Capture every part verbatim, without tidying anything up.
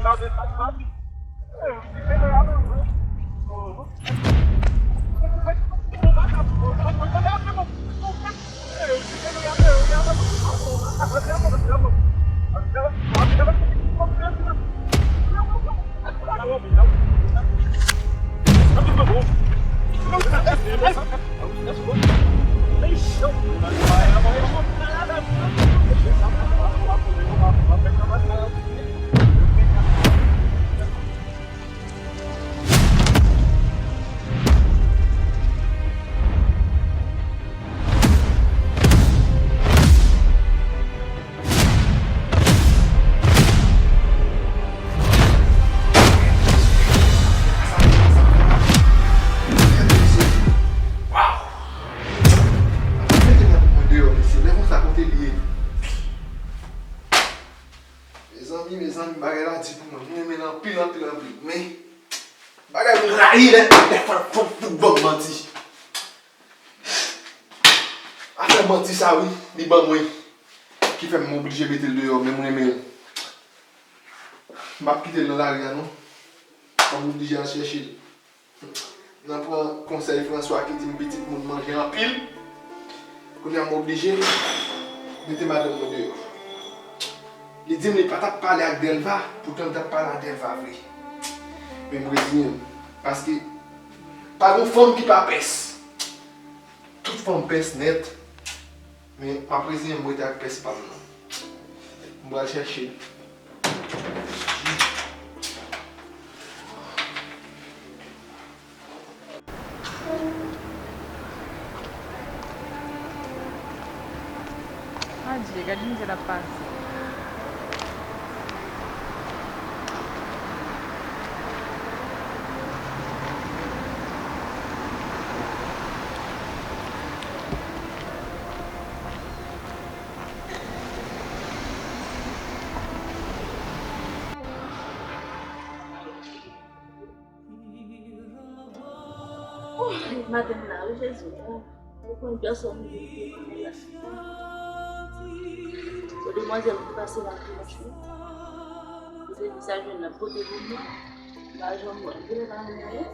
Waw! Mete mwen pou mwen deyò, mesye. Lè konsa, kote l ye? Mezanmi, mezanmi, bagay la di pou mwen. Mwen renmen l anpil, anpil, anpil. Men, bagay mwen rayi lè, lè fanm, fanm fout ban m manti. Afè manti sa wi, li ban mwen. Ki fè m oblije mete l deyò, men m renmen l. M p ap kite l nan lari a non. Fò m oblije al chèche l. M nan pran konsèy Franswa ki di m pitit moun manje anpil. Kounye a m oblije mete madanm mwen deyò. Li di m li pa t ap pale ak Dèlva, poutan li t ap pale ak Dèlva vre. Men m reziyen m, paske pa gon fanm ki pa pès. Tout fanm pès nèt. Men m ap reziyen m rete ak pès pa m nan. M pral chèche l. Adye, gade mizè l ap pase. Maten m la wi Jezi. Ou konn pèsòn moun ki te manyen la. Se demwazèl ki pase la ki mèsi. Se di sa jwenn la pote pou mwen. M pa janm wè l. Genlè pa renmen anyen.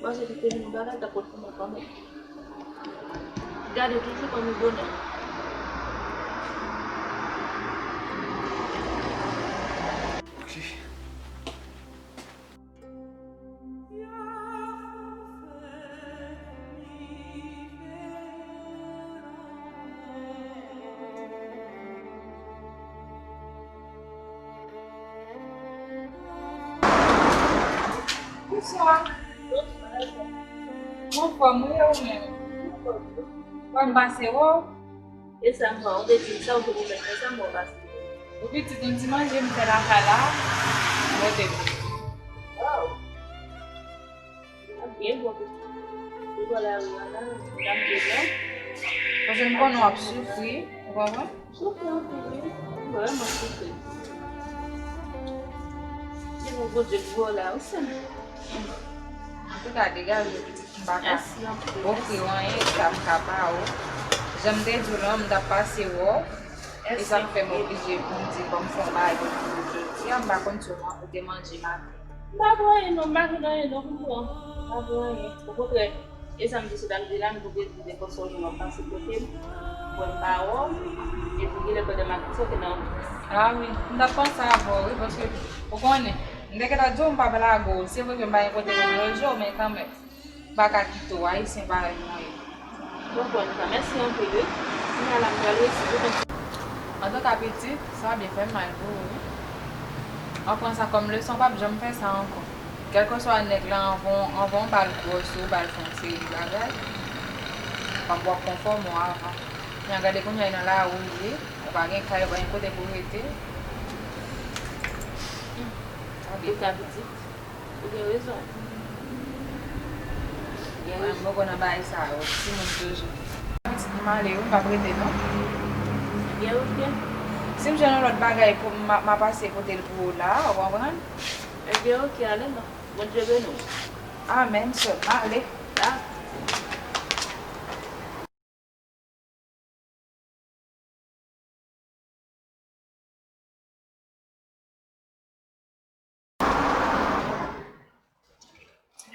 Bon, se ki te vin bagay ta pot pou mwen kanmenm. Gade toujou kòm yon bonè. Ok. Bonswa. Anfòm wi, e ou menm? Kòman pase w? E sa m pran, ou te di m sa, ou te pwomèt mwen sa, m pran pase. Ou pitit, yon ti manje m fè lakay la, m pote pou ou. Waw! Ap byen bon pitit. Ou pran lari a la, m ap byen non. Paske m konnen w ap soufri, ou konprann? Soufri anpil wi. M vrèman soufri. Se pou Bondye k voye w la wi sè m. Antouka, degaje w pitit. M pa ka ofri w anyen, sa m ka ba ou. Jan m te di w lan, m t ap pase wè w. E sa k fè m oblije pou m di, ban m fè yon bagay pou ou jodi a, m pa konn si w te manje maten. M pa pran anyen non, m pa jwenn anyen non pou m pran. M pa pran anyen. Okontrè, e sa m di sou la, m di la, m tou te di depi w sot ou m ap pase kote m, pou m pa wè w, epi genlè pandan m ap soti nan wout. A wi, m t ap panse avè w wi, paske ou konnen, m te gentan di w m p ap lage w. Se vre ke m pa gen kote pou m loje w, men kanmenm. M pa ka kite w, Ayisyen parèy nou ye. Bon, bon, sa, mèsi anpil wi. Kounye a la m pral resi wi. Antouka pitit, sa byen fè m mal pou ou wi. An pran sa kòm leson, w p ap janm fè sa ankò. Kèlkeswa nèg la, anvan w, anvan w ba l gwòs ou ba l fè yon seri de bagay, w ap, w ap konfòme w avan. Kounye a gade kounye a nan lari w ye, ou pa gen kay, ou pa gen kote pou w rete. Hmm, sa byen fè m mal. Ou gen rezon. Gen rezon. Mwen, m poko nan bagay sa yo. Timoun toujou. Pitit m ale wi, m p ap rete non. Gen oke. Si m jwenn yon lòt bagay pou m, m a, m a pase pote l pou ou la, ou konprann? Ebyen oke, ale non. Bondye beni w. Amèn, sè m. M ale. Dakò.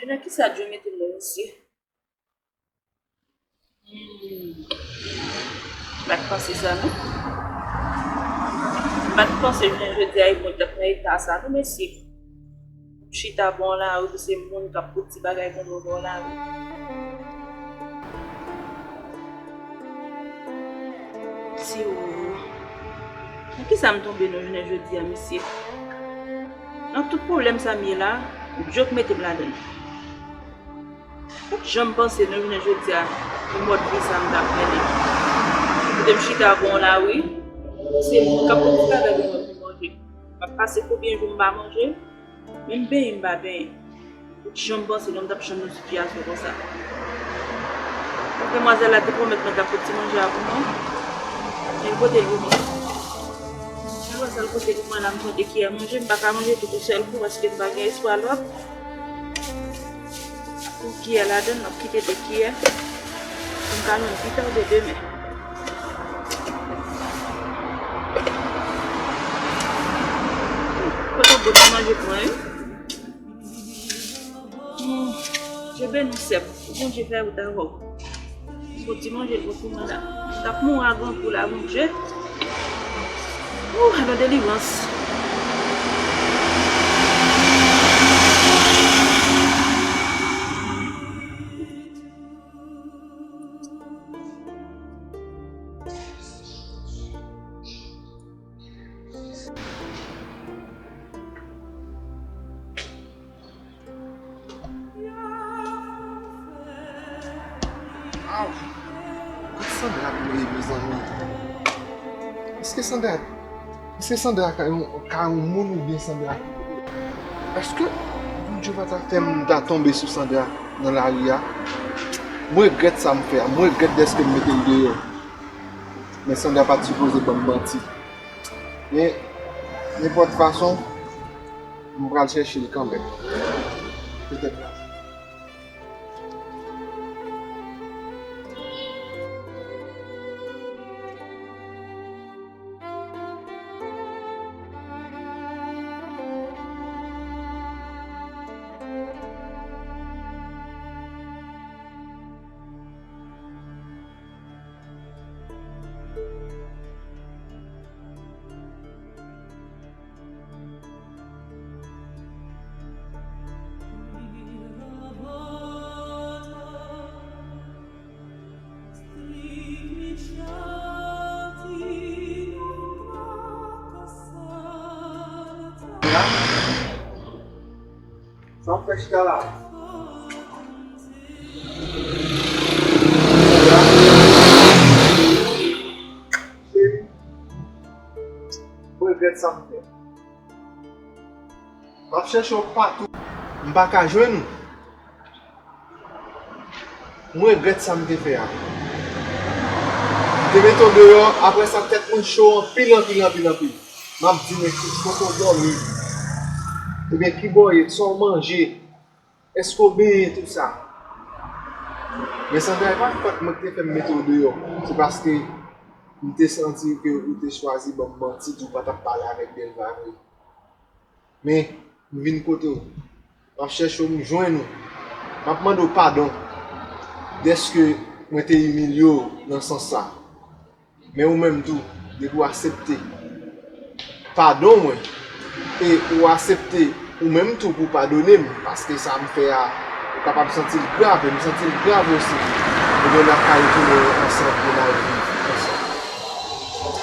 E nan kisa Dye mete m nan, mesye? Hmm. M pa t panse sa, non. M pa t panse jounen jodi a, e mwen t ap nan eta sa, non, mesye. Chita bò lari, pou se moun k ap fouti bagay konn bò lari. Ti ou. Nan kisa m tonbe nan jounen jodi a, mesye? Nan tout pwoblèm sa m ye la, Dye k mete m ladan l. Janm panse nan jounen jodi a, yon mòd vi sa m t ap mennen. Kote m chita bò lari, se moun k ap fouti bagay pou mwen pou manje. M ap pase konbyen jou m pa manje, menm benyen m pa benyen. Janm panse non m t ap janm nan sitiyasyon konsa. Demwazèl la te pwomèt mwen t ap fouti manje a pou mwen. Men l pote l pou mwen. Demwazèl pote pou mwen la, m tande kiyè manje, m pa ka manje tout yon sèl kou paske m pa gen espwa lòt. Pou kiyè ladan l, m ap kite de kiyè. Pou m ka jwenn pita oubyen demen. Kote w bò ti manje pou mwen, wi? Hmm, Dye beni w, sè m. Bondye fè wout avè w. Bon ti manje l bon pou mwen la. M t ap mouri a gran kou la, Bondye. Ooh, alò delivrans. Aw! Kot Sandra pou ye, mezanmi? Èske Sandra, èske Sandra ka yon, ka yon moun oubyen Sandra? Èske Bondye pa ta fè m ta tonbe sou Sandra nan lari a? Mwen regrèt sa m fè a. Mwen regrèt dèske m mete l deyò. Men Sandra pa t sipoze ban m manti. Men, nenpòt fason, m pral chèche l kanmenm. Petèt la. Sa w fè chita la? Cheri, mwen regrèt sa m fè. M ap chèche w patou. M pa ka jwenn ou. Mwen regrèt sa m te fè a. M te mete w deyò, apre sa tèt mwen cho anpil, anpil, anpil, anpil. M ap di, men ki kote w dòmi? Ebyen, kibò w ye? Sa w manje? Èske w benyen, tout sa? Men Sandra, e pa fòt mwen ki te fè m mete w deyò. Se paske m te santi ke ou te chwazi ban m manti, di w pa t ap pale avèk Delva vre. Men, m vin kote w. M ap chèche w, m jwenn ou. M ap mande w padon dèske mwen te imilye w nan sans sa. Men ou menm tou, depi w aksepte padon mwen, e ou aksepte ou menm tou pou w padone m, paske sa m fè a, ou kapab santi l grav, e m santi l grav osi. Ebyen, n ap ka retounen ansanm pou n al viv ansanm.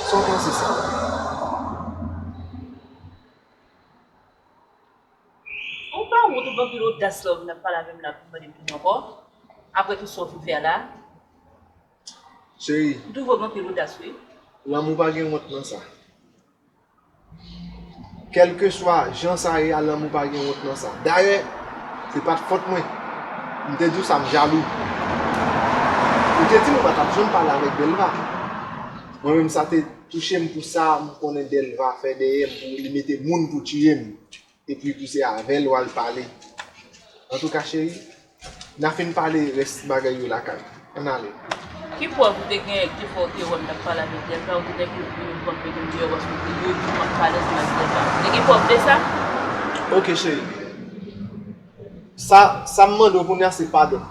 Sa w panse sa? Ou pa wont, ou gen anpil odas la, ou vin ap pale avè m la pou mande m tounen ankò? Apre tout sa w fin fè a la? Cheri. M twouve w gen anpil odas, wi. Lanmou pa gen wont nan sa. Kèlkeswa jan sa ye a, lanmou pa gen wont nan sa. Dayè, se pa t fòt mwen. M te di w sa, m jalou. Ou te di m ou pa t ap janm pale avèk Delva. Mwen menm, sa te touche m pou sa m konnen Delva fè dèyè m, pou li mete moun pou tiye m. Epi pou se avè l w al pale. Antouka, cheri, n a fin pale rès bagay yo lakay. Ann ale. Ki prèv ou te genyen ki te fè w te wè m t ap pale avèk Delva, ou te nèk yo vin pran m mete m deyò paske ou te di w m ap pale ansanm avèk Delva? Ou te gen prèv de sa? Oke, cheri. Sa, sa m mande w kounye a se padon.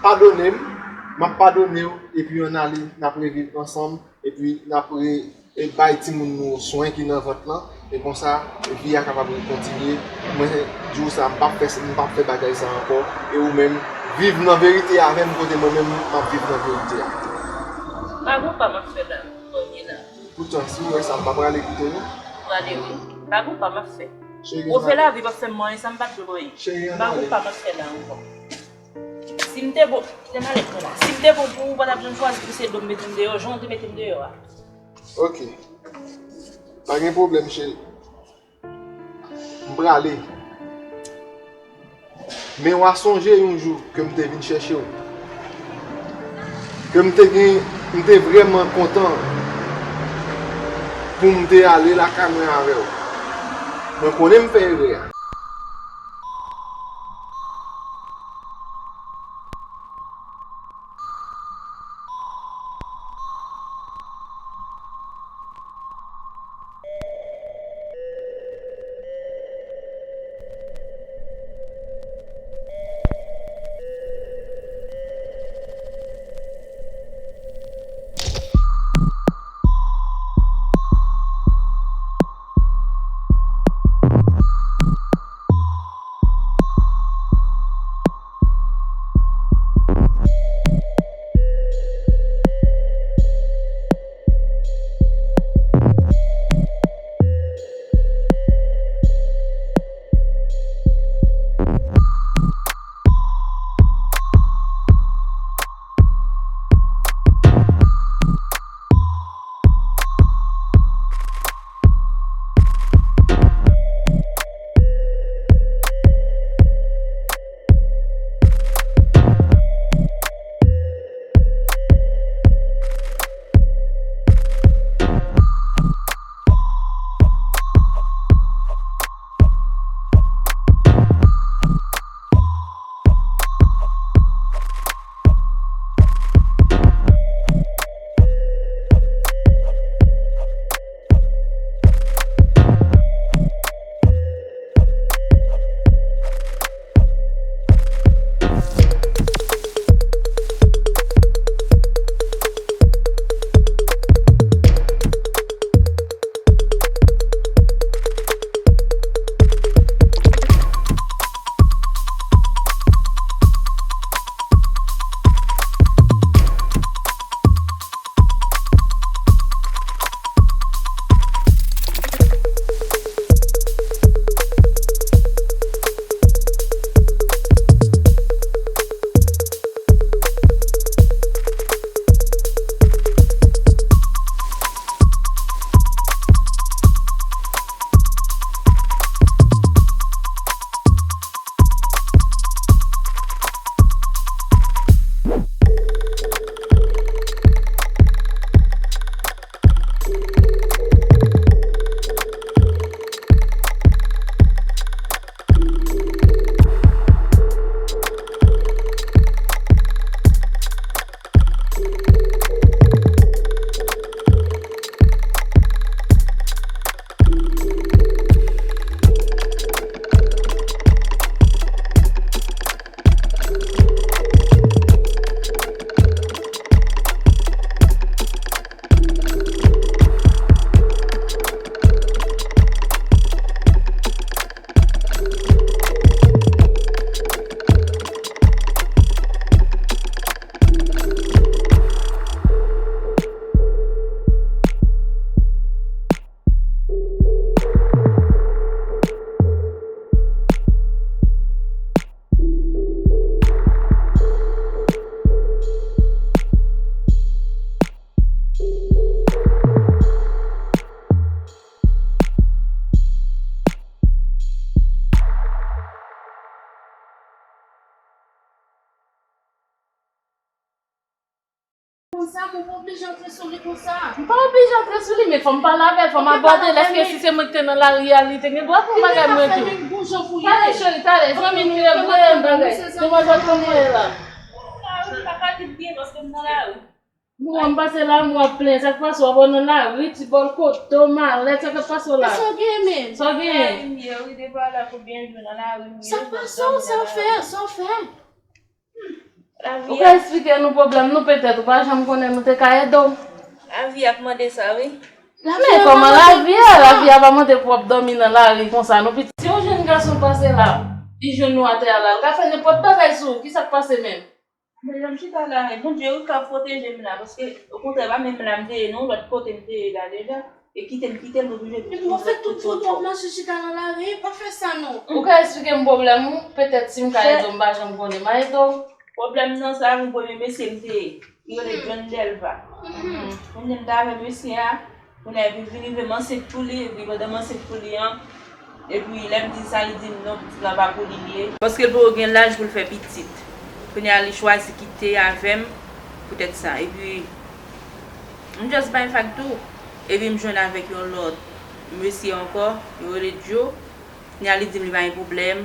Padone m, m ap padone w, epi ann ale, n ap reviv ansanm, epi n ap re, e bay timoun nou swen ki nan vant lan, e konsa, vi a kapab rekontinye. Mwen, jou sa, m p ap fè, m p ap fè bagay sa ankò, e ou menm, viv nan verite avè m, kote mwen menm, m ap viv nan verite a. Pa gon pa m ap fè la, mwen ye la. Poutan, si w wè sa, m pa prale kite w, non. Prale wi. Pa gon pa m ap fè. Cheri, refè lavi p ap fè m manyen, sa m pa t dwe manyen. Cheri, ann ale. Pa gon pa m ap fè la ankò. Si m te bon, kite malèt mwen la. Si m te bon pou ou, ou pa t ap janm chwazi pouse do m mete m deyò, jan w te mete m deyò a. Ok. Pa gen pwoblèm, cheri. M prale. Men w a sonje yon jou ke m te vin chèche w. Ke m te gen, m te vrèman kontan pou m te ale lakay mwen avè w. Mwen konnen m fè erè a. Konsa, mwen pa oblije antre sou li konsa. M pa oblije antre sou li, men fò m pale avè l, fò m abòde l, èske si se mwen ki te nan lari a, li te gen dwa fè yon bagay mwen tou. Talè, cheri, talè, zanmi nou ye, voye yon bagay. Demwazèl, kòman w ye la? Lari, m pa ka di l byen paske m nan lari. Mwen m pase la, m wè w ap plenyen. Sa k pase w? W ap nan lari, ti bòl kote w, malèt, sa k ap pase w la? Sa w genyen menm? Sa w genyen? Nan lari m ye, wi, depi w la konbyen jou nan lari m ye. Sa k pase w? Sa w fè? Sa w fè? Ou ka eksplike nou pwoblèm nou petèt, ou pa janm konnen nou te ka ede w. Lavi ap mande sa, wi. Men kòman lavi a? Lavi a pa mande pou w ap dòmi nan lari konsa non pitit. Si yon jèn gason pase la, li jwenn nou atè a la, l ka fè nenpòt bagay sou ou. Kisa k pase menm? Men jan m chita la, Bondye wi k ap pwoteje m la, paske okontrè pa menm la m te ye non, lòt kote m te ye la deja. E kite m, kite m, oblije. Epi w ap fè tout fout w ap mache chita nan lari, pa fè sa non. Ou ka eksplike m pwoblèm ou? Petèt si m ka ede w, m pa janm konnen, m a ede w. Pwoblèm nan sa, yon premye mesye m te ye, li rele John Delva. Kounye a m t avè mesye a, kounye a epi vin rive m ansent pou li, epi pandan m ansent pou li an, epi lè m di sa, li di m non, pitit la pa pou li li ye. Paske l poko gen laj pou l fè pitit. Kounye a li chwazi kite avè m poutèt sa. Epi m just bay vag tou. Epi m jwenn avèk yon lòt mesye ankò, yo rele Joe. Kounye a li di m li pa gen pwoblèm,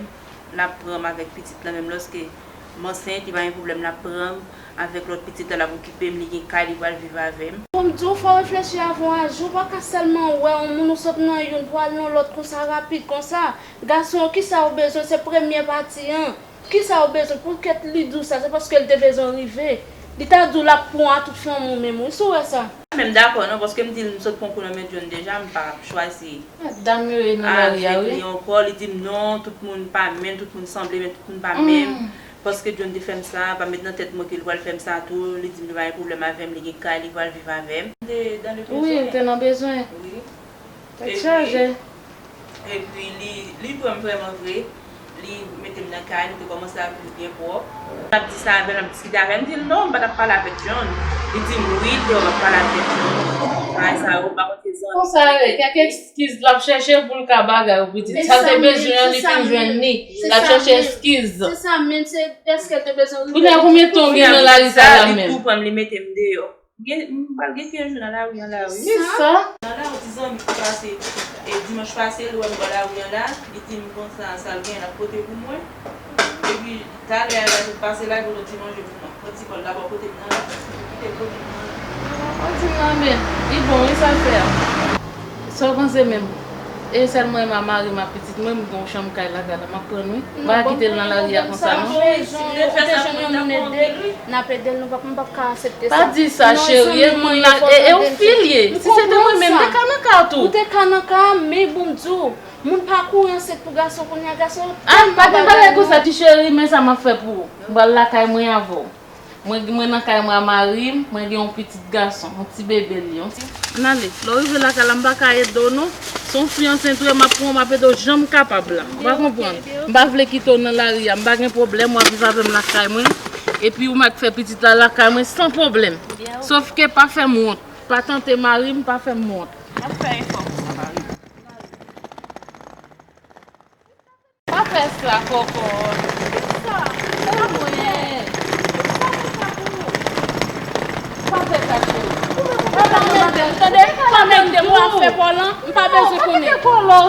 l ap pran m avèk pitit la, menm lòske m ansent, li pa gen pwoblèm, l ap pran m avèk lòt pitit la, l ap okipe m, li gen kay, li pral viv avè m. Bon, m di w, fò w reflechi avan w aji, w pa ka sèlman wè yon moun, ou sot nan youn pou al nan lòt konsa rapid konsa. Gason, kisa w bezwen? Se premye pati an. Kisa w bezwen? Poukèt li di w sa? Se paske l te bezwen rive. Li ta di w l ap pran w a tout fanmi w menm wi, si w wè sa. M pa menm dakò non, paske m di l m sot pran kou nan men John deja, m pa ap chwazi avèk li ankò. Li di m non, tout moun pa menm, tout moun sanble, men tout moun pa menm. Paske John te fè m sa, pa met nan tèt mwen ke li pral fè m sa tou. Li di m li pa gen pwoblèm avè m, li gen kay, li pral viv avè m. Wi, ou te nan bezwen. Wi. Tèt chaje. Epi li, li pran m vrèman vre. Li mete m nan kay, nou te kòmanse ap viv byen pwòp. M ap di sa avè l, m ap diskite avè l, m di l non, m pa t ap pale avèk John. Li di m wi, l te wè m ap pale avèk John. Bagay sa yo, m pa konn se zanmi. Konsa yo ye, kèk eskiz l ap chèche pou l ka bagay ou pitit. Sa l te bezwen an, li fin jwenn li. L ap chèche eskiz. Se sa menm, se èske l te bezwen rive. Kounye a konbyen tan w gen nan lari sa la menm? Li tou pran m, li mete m deyò. Gen, m pral gen kenz jou nan lari an la wi. Kisa? Nan lari, ti zanmi ki pase, e, dimanch pase, li wè m bò lari an la, li di m konsa, sa l genyen l ap pote pou mwen. Epi, talè a, l ap pase la, pou yon ti manje pou mwen. Yon ti bòl la, bò kote m nan la, li kite l pote m nan la. Ou di m nan men, li bon wi, sa l fè a. Sa w panse menm? E sèl mwen menm a mari m ak pitit mwen, m gen yon chanm kay lakay la, m ap pran wi. M pa kite l nan lari a konsa non. Ou te jwenn yon moun ede l, n ap ede l, nou p ap, m p ap ka aksepte sa. Pa di sa cheri, e moun la, e, e ou fi l ye. Si se te mwen menm, m te ka nan kay tou. Ou te ka nan kay, men bon m di w, moun pa kouri ansent pou gason kounye a, gason yo tèlman bagay nou. Pa gen bagay konsa ti cheri, men sa m ap fè pou ou. M pral lakay mwen avè w. Mwen, mwen nan kay mwen a mari m, mwen gen yon pitit gason, yon ti bebe l ye, yon ti. Ann ale, lè w rive lakay la, m pa ka ede w non. Se yon fi ansent ou ye, m ap pran w, m ap ede w jan m kapab la. Ou pa konprann? M pa vle kite w nan lari a, m pa gen pwoblèm, w ap viv avè m lakay mwen. Epi ou mèt fè pitit la lakay mwen san pwoblèm. Sòf ke pa fè m wont. Pa tante mari m, pa fè m wont. M ap fè efò pou sa, mari m. Pa fè sa, kòkòt. Kisa? Sa mwen. Sa mwen sa pou ou. Pa fè sa, cheri. Pa mèt de m, tande? Pa mèt de m, w ap fè kòl lan. M pa bezwen konnen.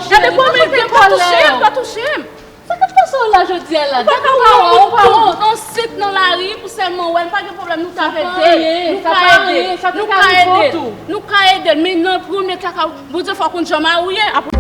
Gade kòman m gen kòl la. Pa touche m, pa touche m. Sa k ap pase w la jodi a la? Depi m pa wè w, ou pa wont. Ansent nan lari pou sèlman wè l, pa gen pwoblèm, nou t ap ede l. Nou ka ede l. Nou ka ede l. Nou ka ede l. Men nan premye ka, Bondye fè w konn jan mari w ye. Apre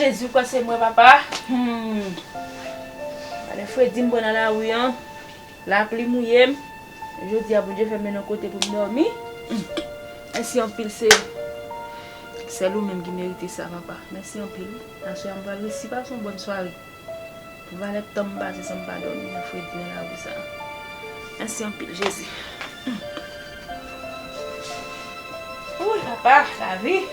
Jezi, ou kwè se mwen, papa? Hmm. Gade fredi m pran nan lari an. Lapli mouye m. Jodi a, Bondye fè m mennen yon kote pou m dòmi. Hmm. Mèsi anpil, se sèl ou menm ki merite sa, papa. Mèsi anpil. Aswè a, m pral resi pase yon bòn sware. Pou valè tan m pase san m pa dòmi nan fredi nan lari sa. Mèsi anpil, Jezi. Hmm. Wouy, papa, lavi.